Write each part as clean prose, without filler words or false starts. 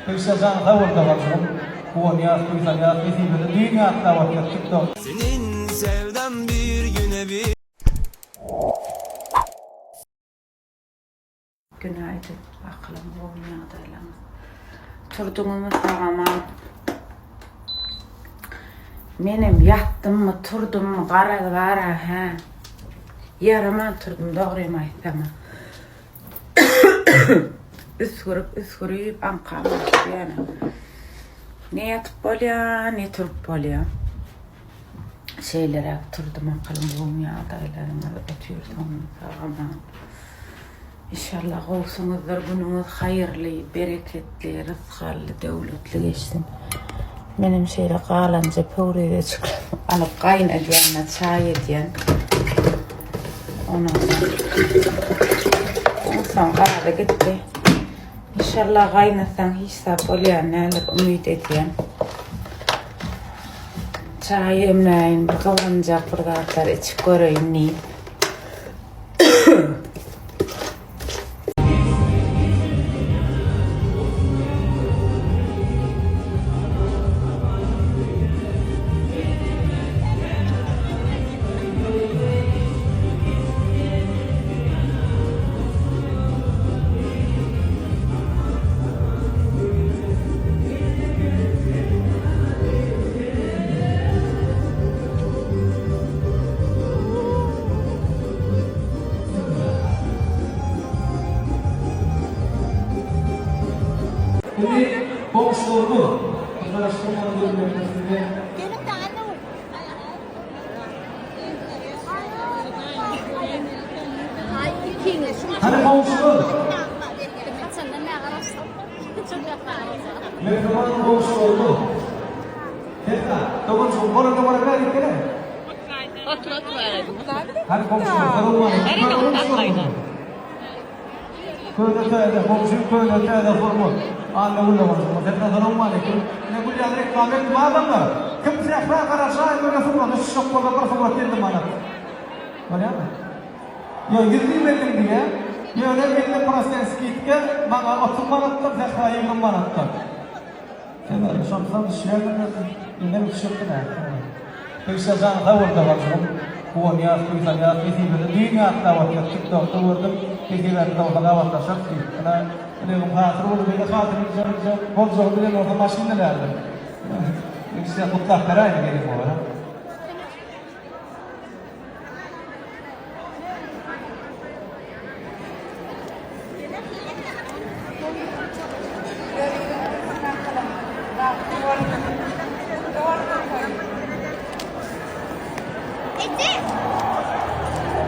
Hüsýa jan sag bol doganjygym. Guwanýas, buýsanýas, nesibede düýn ýatlap otyrys tiktok. Senin sevdan bir güne bir. Günaýdyn, akylym gowy ýagdaýlaryňyz. Turduňyzmy sag-aman? Menem ýatdymmy, turdummy, garaz bar-a, hä. Ýaraman turdum, dogrymy aýtsam-a. Üsgürip, üsgürip, aňkam aýtdy ýöne. Ne ýatyp bolýar, ne turup bolýar. Şeýleräk turdum akylym gowy ýagdaýlaryňyz otyrsyňyz sag-aman. Inşallah gowsuňyzdyr günüňiz haýyrly, bereketli, rysgally, döwletli geçsin. Menem şeýle galanja pöwrizejiklerimi alyp gaýnadýan-da çaý edýän. Ondan soň gazy gitdi. Inşallah gaýnatsaň hiç zat bolýan däldir umyt edýän. Çaý demläýin, bir gyzgynjak bir zatlar içip göreýin diýip. Indi goňşularymyz Garaşsyzlyk döwletinde Hany goňşular? Mähriban goňşularymyz. Sesna, doganjygym, bolanda bora biläýdik gele. Otur otur Hany goňşular, salowmaleýkim. Köne täze goňşy, köne täze hormat. Annagül doganjygym, Sesna salowmaleýkim. Ine gül ýaly reklama etdim adamlar. Kim Sähra Garajaýewa bilen surata düşjek bolsa bir surat 50 manat. Bolýarmy? Ýok, 100 berdim diýýär. Ýöne 50 prosent skidka maňa 30 manatdan, Sähra 20 manatdan. Sen şondan düşýärmiň? Indem düşüpdim hä. Hüsýa jan sag bol doganjygym. Guwanýas, buýsanýas, nesibede düýn ýatlap otyrys tiktokda gördüm. Nesibämiz bolsa gabatlaşarys diýip. Ynha, dilegim hasyl boldy. Beýle hasyl boljagyny bilen bolsa maşyn dilärdim. Hüsýa gutlap beräýiň gelin baba.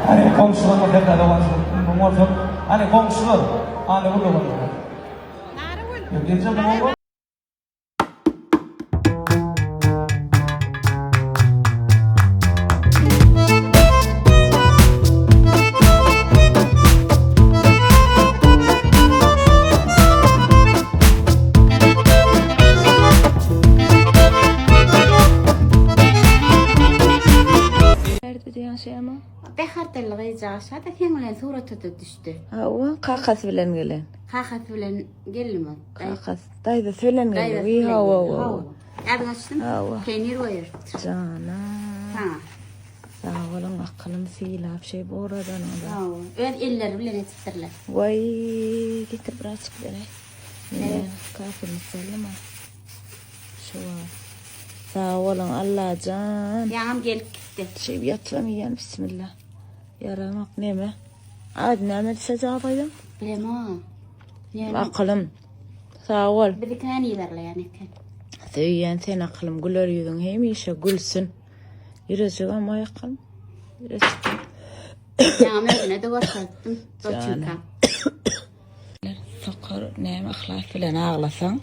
Hany goňşular bolsa dogançylyk bolsa hany goňşular hany bu doganlar. Gece bu Behartelli gyzjagaz şa-da seň bilen surata-da düşdi. Hawa, kakasy bilen gelen. Kakasy bilen geldimi? Kakasy, daýzasy bilen geldi. Wiý, hawa, hawa. Ýadyňa düşdümi? Hawa. Peýnir goýberipdir. Jana. Saňa. Sag boluň, akylym sylap şeý uradanyňyza. Hawa, öz elleri bilen etipdirler. Waý, getir birazjyk beräý. Men kafirlik boldum-a. Şu wagt. Sag boluň, Allajan. Ýaňam gelip gitdi. Şeý ýatsam iýen, bismillah. Ýaramak neme? Ady näme diýse jogap Bilemok. Näme? Akylym. Sag bol. Bizi kän yzarlaýan eken. Söýýän sen akylym, güler ýüzüň hemişe gülsün. Ýürejigem oý akylym. Ýürejigem. Ýaňam özüne-de görkezdim. Doçinka. Sokar näme yhlas bilen aglasaň.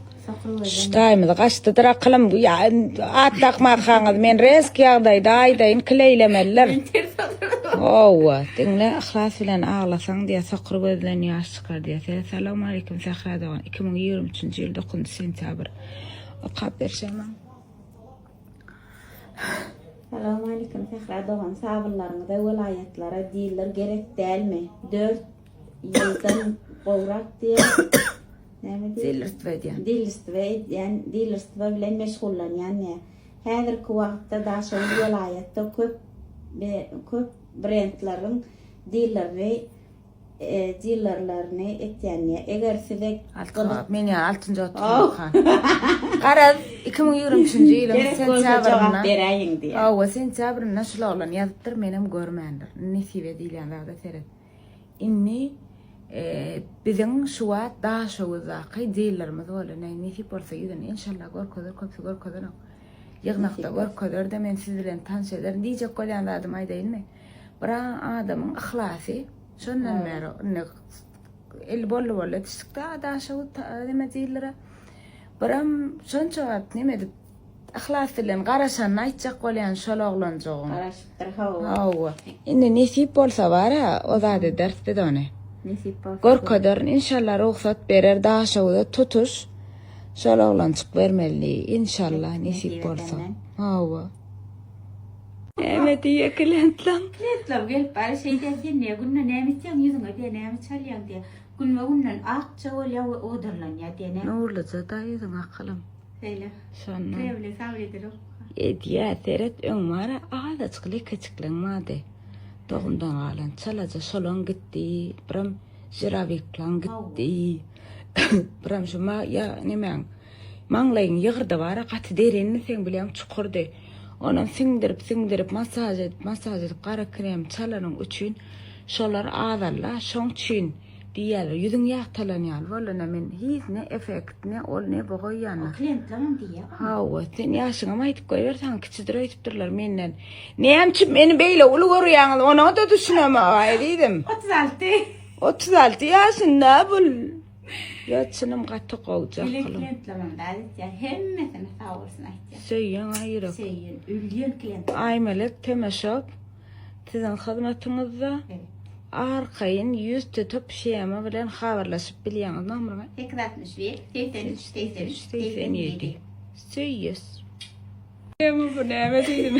Şu daýymyzy gaçdydyr akylym. Ýa at dakmakaňyz men resk ýagdaýda aýdaýyn kileýlemeliler. Howwa, diňle yhlas bilen aglasaň diýä sokur gözden ýaş çykar diýä. Sere salowmaleýkim Sähra dogan 2023-nji ýyl 9-njy sentýabr. Okap berşeň maňa. Salowmaleýkim Sähra dogan sabynlaryňyza welaýatlara diler gerek dälmi? 4 ýyldan gowrak diýä. Näme diýýär? Dilerstwo edýän. Dilerstwo edýän, dilerstwo bilen meşgullanýan diýýär. Häzirki wagtda Daşoguz welaýatda köp köp brendleriň dilerini dilerlerini etýän diýýär. Eger size Altyn men ýa altynjy oturdym. Garaz 2023-nji ýylyň Gerek bolsa jogap sentýabrynda beräýiň diýýär. Hawa, sentýabrynda şul oglan ýazypdyr, menem görmändir. Nesibe diýilýän zada seret. Indi biziň şu wagt Daşoguzdaky dilerimiz boldy. Ne nesip bolsa ýüzüni inşallah görkezer, köpüsi görkezenok. Ýygnakda görkezer-de men siz bilen tanyş ederin. Diýjek bolýan zadymy aýdaýynmy? Bir adamyň yhlasy şondan bäri indi el boldy boldy etişdik-de Daşoguz neme dilere. Biram şonça wagt neme edip Yhlas bilen garaşanyny aýtjak bolýan şol oglanjygyň. Garaşypdyr hawa. Hawa. Indi nesip bolsa bara o zat ederis biz ony. Nesip bolsa. Görkederin inşallah rugsat berer Daşoguza tutuş şol oglanjyk bermeli inşallah nesip bolsa. Hawa. Näme diýýä klientleň? Klientler gelip bari şeý diýýä sen niýe günde näme içýäň ýüzüňe diýýä näme çalýaň diýýä. Günbe günden akja bolýa we owadanlanýa diýýä näme. Nurlyja da ýüzüň akylym. Şeýle. Şondan. Krem sabr edenok. Edýä, seret öň bar-a azajyk lekeçikleň bardy. Dogumdan galan çalaja şolaň gitdi, biram žirawiklaň gitdi. Biram şu ma ýa nemäň maňlaýyň ýygyrdy bar-a gaty derindi seň bilýäň çukurdy. Onam siňdirip siňdirip massaž edip massaž edip gara krem çalanyň üçin şolar azaldy-a şoň üçin. Diýýärler. Ýüzüň ýagtalan ýaly bolanda men hiç ne effekt ne ol ne bu goýýanlar. O klientlerem diýýär ony. Hawa, sen ýaşyňam aýdyp goýber saňa kiçidir öýdüpdirler menden. Näme üçin meni beýle uly görýäňiz ona-da düşünemok-aý diýdim. 36. 36 ýaşynda bul. Ýa çynym gaty gowja Bile kylym. klientlerem zat etýär. Hemmesine sag bolsun aýtýar. Söýýäň-ä ýürek. Söýýän, ölýän klient. Aýmelek Temeşow Siziň hyzmatyňyzda arkaýyn tutup shema bilen habarlaşyp bilýäňiz nomeryňy. 861 83 83 87. Söýýäs. Shema bu näme diýdim.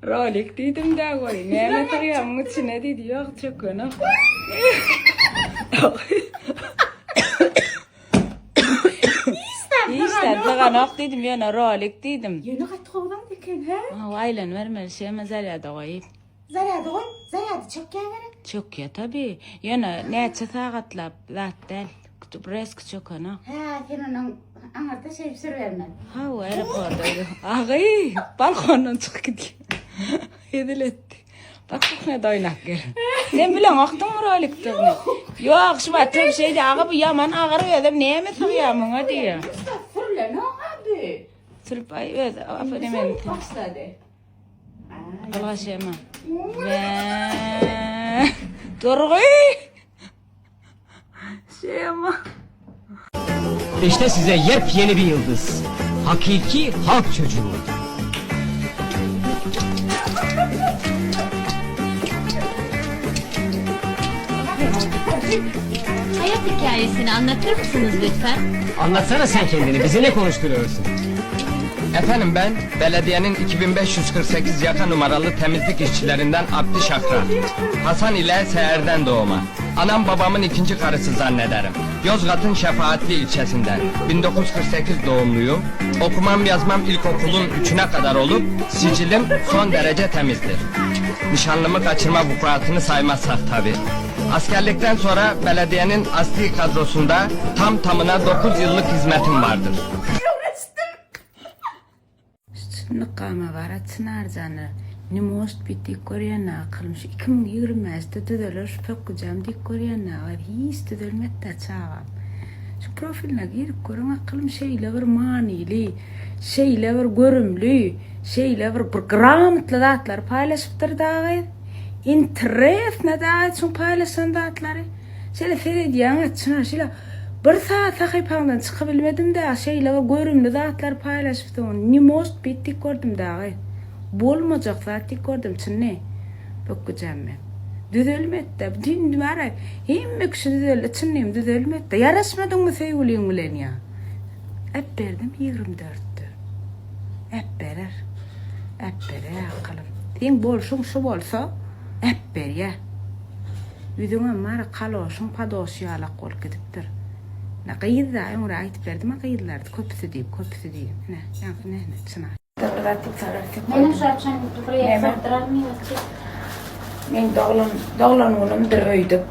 Rolik diýdim dä goý. Näme sygýar muň içine diýdi. Ýok çökenok. Hiç zat syganok diýdim ýöne rolik diýdim. Ýöne gaty gowy zat eken hä? Hawa aýlanybermeli şema zarýada goýup. Zarýada goý, zarýady çökýä gerek. Çökýä tabi. Ýöne näçe sagatlap zat däl. Reski çökenok. Hä sen onuň aňyrda şeýdip sürübermeli. Hawa aeroporda. Agy balkondan çykyp gidýär. Hezil etdi. Bak kuhnada oýnap gel. Sen bileňokdyňmy rolikdigini? Ýok, şu wagt töp şeýdi, aga bu ýaman agyr özem näme sygýar muňa diýýär. Sürlenok abi. Sürüp aý öz abonement. Başlady. Ylgaşema. Wä. Durgy. Şema. İşte size yepyeni bir yıldız. Hakiki halk çocuğu. Hayat hikayesini anlatır mısınız lütfen? Anlatsana sen kendini, bizi ne konuşturuyorsun? Efendim ben belediyenin 2548 yaka numaralı temizlik işçilerinden Abdi Şakran. Hasan ile Seher'den doğma. Anam babamın ikinci karısı zannederim. Yozgat'ın Şefaatli ilçesinden. 1948 doğumluyum. Okumam yazmam ilkokulun üçüne kadar olup sicilim son derece temizdir. Nişanlımı kaçırma vukuatını saymazsak tabi. Askerlikten sonra belediyenin asli kadrosunda tam tamına 9 yıllık hizmetim vardır. Şu nykama bara Çynarjany ne most bit diýip görýän-ä akylym şu 2025-de düzeler şu pökgüjäm diýip görýän-ä gyz hiç düzelmedi-dä çagam. Şu profiline girip görüň akylym şeýle bir manyly, şeýle bir görümli, şeýle bir bir gramotly zatlary paýlaşypdyr da gyz. Interesno da gyz şuň paýlaşan zatlary. Şeýle seredýäň-ä Çynar şeýle bir sagat sahypaňdan çykybilmedim dagy şeýle bir görümli zatlar paýlaşypsyň ne most bit diýip gördüm dagy bolmajak zat diýip gördüm çyny pökgüjäm men düzelmedä bütin bara hemme kişi düzeldi çynym düzelmedä ýaraşmadyňmy söýgüliň bilen ýa äpberdim 24-de äpberer äpberýä akylym seň bolşuň şu bolsa äpberýä. Ýüzüňem bar, kaloşyň padoşy ýalak bolup gidipdir. Ine gyz-da, öňräk aýdyp berdim-a gyzlardy köpüsi diýip, köpüsi diýip. Ine, ýaňky näme, çynar. Bir zat diýip salar diýip Meniň goýdum. şu açan bir Näme? sygdyralmaýar. Meň doglan, doglan günümdir öýdüp.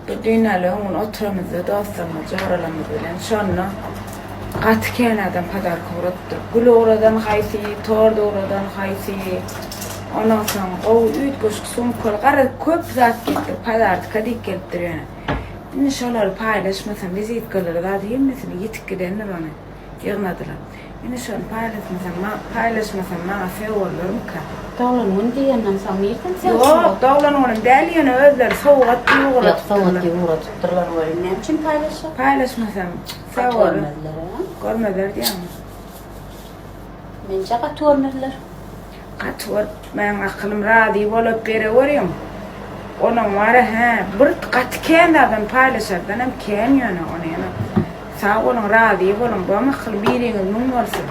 Bu düýn ýaly öň gün oturamyzda dostlarymyz, joralarymyz bilen şonda gaty kän adam podarka ugradypdyr. Gül ugradan haýsy, tort ugradan haýsy, ondan soň gowy üýtgeşik sumkaly, garaz köp zat gelipdir, podarka diýip gelipdir ýöne. Indi şolary paýlaşmasam, wizitkalary zady hemmesini ýitip gidendir ony. Ýygnadylar. Indi şony paýlasmasam, paýlaşmasam maňa sög bolarmyka? Doglan gün diýenden soň nirden sög Ýok, doglan günüm däl, ýöne özleri sowgat diýip Ýok, sowgat ugradypdyrlar. diýip ugradypdyrlar welin näme üçin paýlaşjak? Paýlaşmasam sög Gaty bolar. görmezler, a? Görmezler diýýäňmi? Menje gaty görmezler. Gaty görüp, meň akylym razy bolup bereweriň. Onuň wara hä, bir gaty kän zadam paýlaşardanam kän ýöne ony ýöne. Sag boluň razy boluň bu akyl biriňiz müň bolsun.